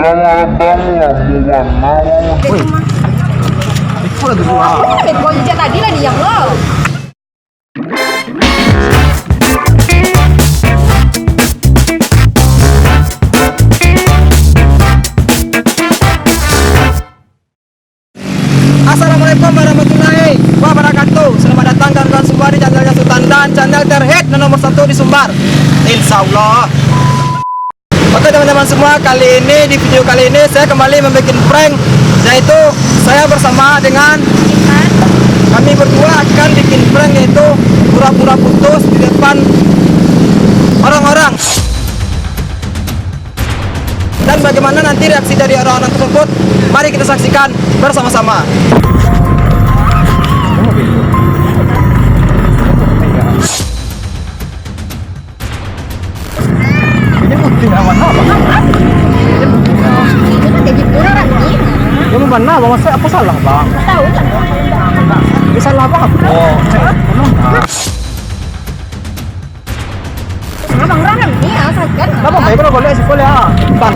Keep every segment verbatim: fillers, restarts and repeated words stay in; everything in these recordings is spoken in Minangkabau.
Woi, iko lah dulu lah. Kau ijat tadi lah diam lo. Assalamualaikum warahmatullahi wabarakatuh. Selamat datang kawan-kawan semua di channelnya Sultan dan channel terhit dan nomor satu di Sumbar. Insya Allah. Oke teman-teman semua, kali ini, di video kali ini saya kembali membuat prank, yaitu saya bersama dengan kami berdua akan bikin prank, yaitu pura-pura putus di depan orang-orang. Dan bagaimana nanti reaksi dari orang-orang tersebut? Mari kita saksikan bersama-sama. Ini putih amat apa? Ini kan jadi kurang ni. Ya, mana, Bang? Masa apa salah, Bang? Tahu kan? Ya, salah apa? Oh. Abang Rahman ni, ah, sakit. Abang, baik kalau boleh, sih boleh, ah. Tan.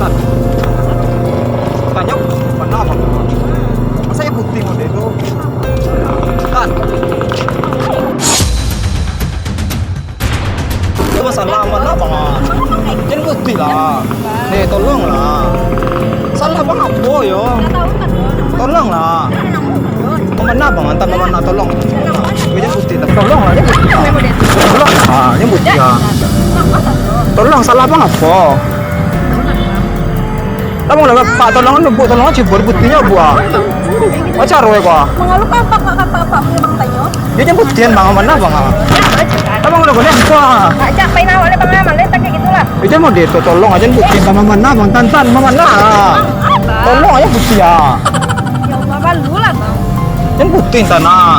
Tan. Tan, jauh. Mana abang? Masa ya putih model tu? Tan. Itu masalah mana, Bang? Jan putih lah. Eh, tolonglah. Salah Bang apo yo? Tolonglah. Ka mana Bang? Antah ka mana, tolong. Jan putih, tolonglah, jan putih. Tolong. Ah, jan putih ah. Tolong, salah Bang apo? Abang lah, Pak, tolong lu, Bu, tolong aja, Bu, buktinyo, Bu, ah. Macam mana, Pak? Mengeluh apa, Pak, apa, Pak, punya Bang tanyo? Ya, jan buktian, Bang, mana, Bang, ah? Abang udah boleh, Bang. Ajak main awak le, Bang, main le, tak kayak gitulah. Ya, jan mau dia tu, tolong aja buktian, Bang, mana, Bang, Tan, Tan, mana, ah? Bang, apa? Tolong aja buktian, ah. Ya Allah, malu lah, Bang. Jan buktian, Tan, ah.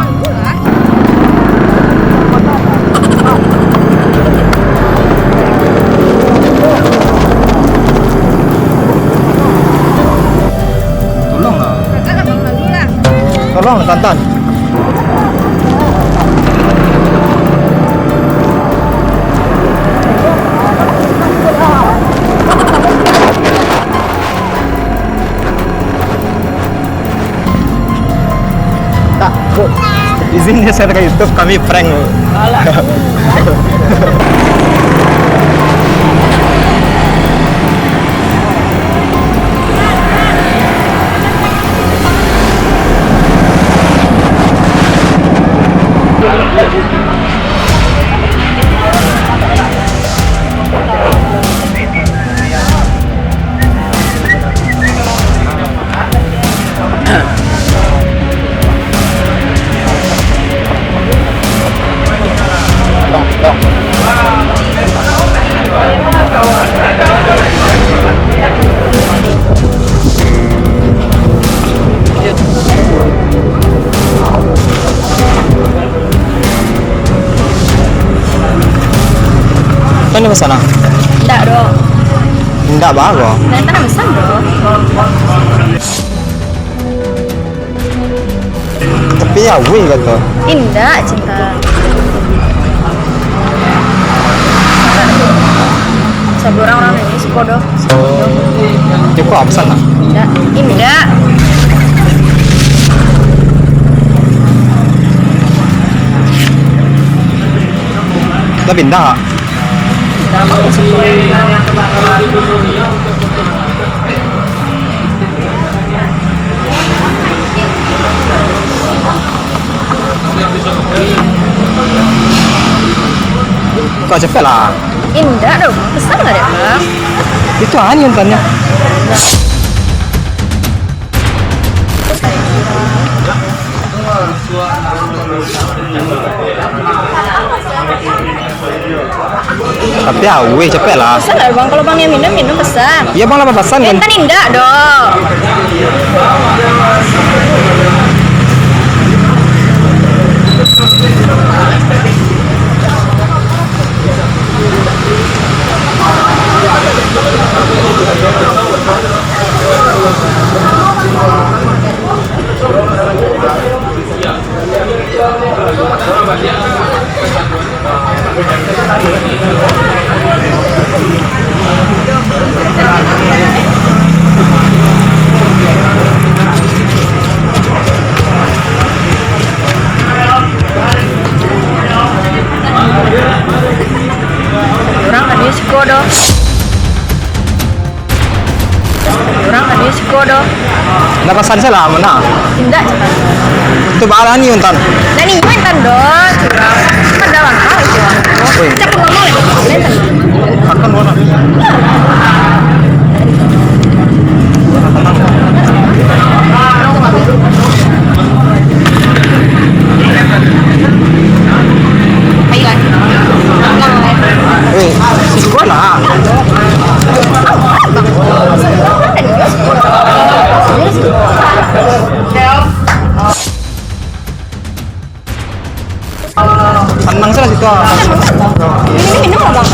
Tolonglah. Tolonglah, Tan, Tan. Tak, Bu. Izin di-share ka YouTube, kami prank, Bu. Alah. Kan dia pesan ah? Indak doh. Indak bago. Nah, tak pesan doh. Tapi awih kato. Indak, cinta. Sabar urang-urang ni, siko doh. Cukup ah, pesan lah. Indak, indak. Tapi indak. Kau capek lah. Indak doh, pesan lah dek, Bang. Itu ani yang tanya. Tapi awih, capek lah. Pesan lah, Bang. Kalau Bang yang minum, minum pesan. Iya, Bang, lah pesan kan? Intan indak doh. Doh. Ndak pasan salah, mana? Indak, cakap. Tu baa lah ni, Untan? Dah ni, Untan doh, curang. Pada langkah itu. Woi. Cakap ngomong lagi. Makan bola. Ayo, Wan. Pulang, Wan. Woi, siko lah. Tenang saja situ, ah. Ini minum lah, Bang.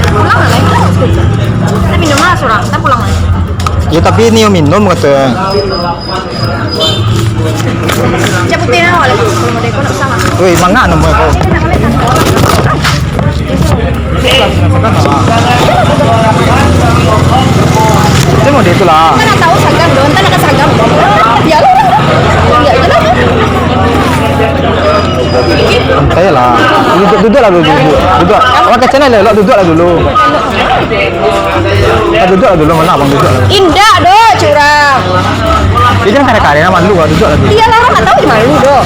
Pulang lah, Bang. Kita minum lah surang, kita pulang lah. Ya, tapi ini yang minum, kata. Cabutin awak lagi. Kalau model kau nak usah lah. Woi, mangak nama kau? Dia model tu lah. Mana tahu sagam, Don. Entah nak sagam. Ya lah. Ya je lah. Santai lah. Duduk, duduk lah dulu. Duduk. Duduk. Awak ke channel elok, duduk lah dulu. Ah, duduk lah dulu, mana abang duduk lah. Indak doh, curang. Dia jangan kare-kare lah, malu lah, duduk lah dulu. Iyalah, orang tak tahu malu doh.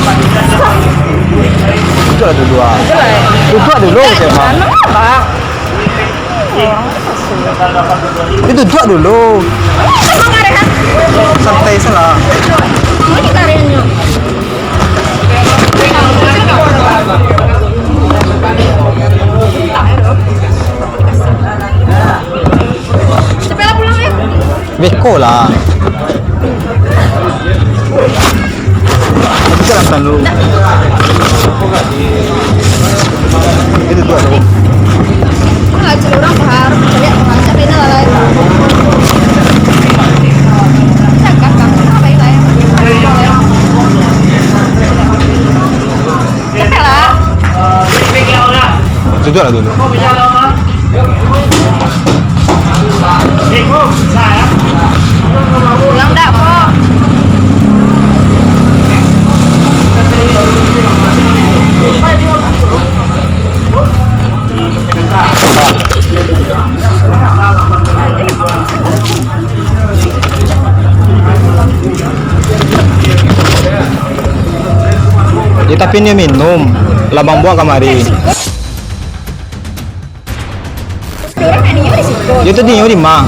Duduk lah dulu, ah. Duduk lah, eh. Duduk dulu, indak, cik, Bang. Jangan, Bang. Dia duduk dulu. Emang kare, kan? Santai salah. Ini karenya. Cepatlah pulang, eh. Beko lah. Itu lah selalu. Itu tu lah. Alah, cari urang baharu, cari urang, cari lah, lah. Cakap, cakap, apa yang lain? Capek lah. Duduk lah dulu. Pulang dak, Pok? Ya, tapi ni minum. Lah bang buat kamari. Yo tu Nio di ma?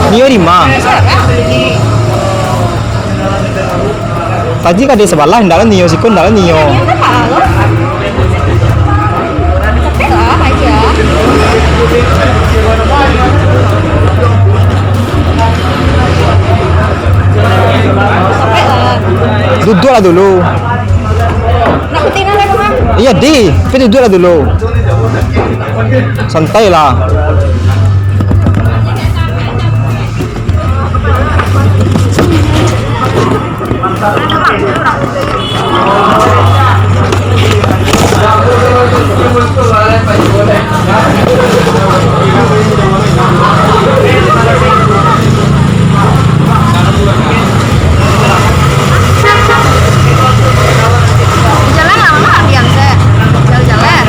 Nio di ma? Tadi kan di sabalah, ndak lah Nio, siko ndak lah Nio. Duduklah dulu. Iya, di, tapi duduklah dulu. Santai lah. Jalan lah, mama ambian se. Jalan-jalan.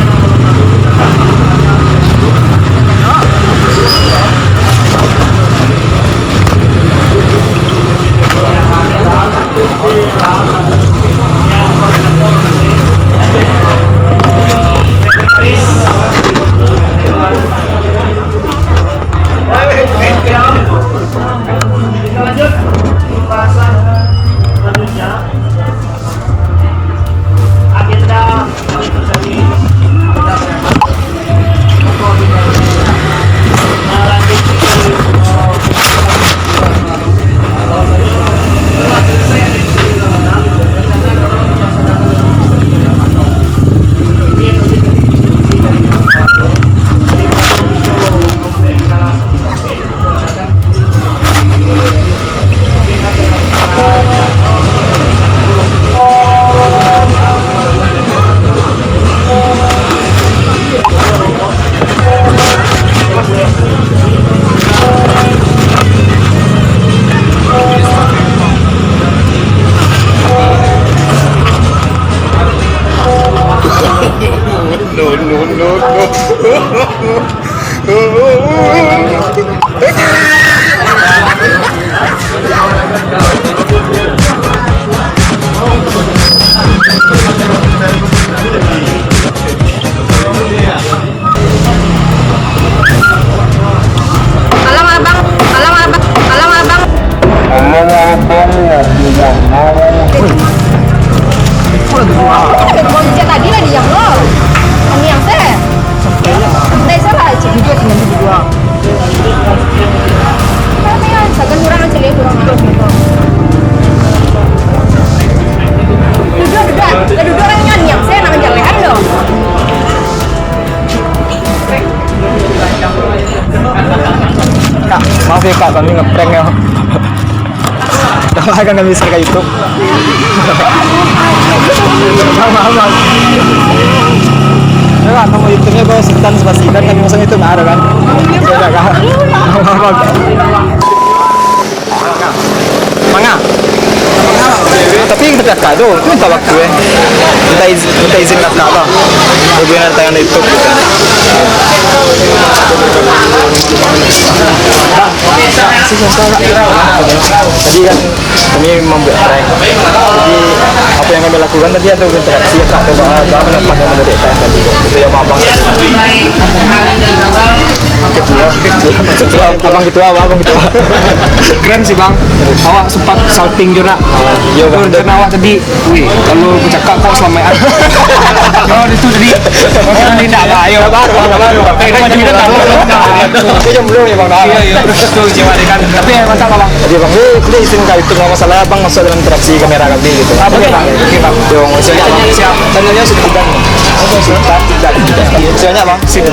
Kita lanjut pembahasan selanjutnya. Agenda berikut tadi. No, no, no, no. Alang abang, alang abang, alang abang. Kau cek tadi lah diam lo. Ini yang saya. Santai salah cek. Sagan kurang aja lihat kurang. Duduk, duduk. Duduk orang nyan yang saya nak menjalehan lo. Kak, maaf ya Kak, kami ngeprank ya. Kalau akan kami share ke YouTube. Maaf, maaf. Ya Kak, nama YouTube-nya Bang Sultan Sebelas Ikan, kami masuk YouTube nggak ada kan? Sudah Kak. Maaf, maaf. Manga. Tapi kita kakak tu, tu minta waktu eh. Minta izin, minta izin kakak lah. Hubungan tangan itu. Tadi kan kami membuat prank. Jadi apa yang kami lakukan tadi ada interaksi ya kak, coba apa yang menurut kak tadi. Itu yang abang. Abang ketua, abang ketua. Keren sih bang. Awak sempat salting juga. Iya, bang. Rencana awak tadi, wih, kalau bercakap kok selama ini. Kalau itu tadi, kalau tidak lah, ayo. Sabar, bang, sabar, bang. Eh, itu maju kita tahu. Itu jomblo ya, bang. Iya, iya. Itu cuma kan. Tapi ya, mantap lah, bang. Jadi, bang, ini, ini izin kak itu nggak masalah, bang, masuk dalam interaksi kamera kami gitu. Apa ya, bang? Oke, bang. Yo, siap, bang. Siap. Tanyanya sudah tidak. Sudah tidak. Siapnya, bang. Sip.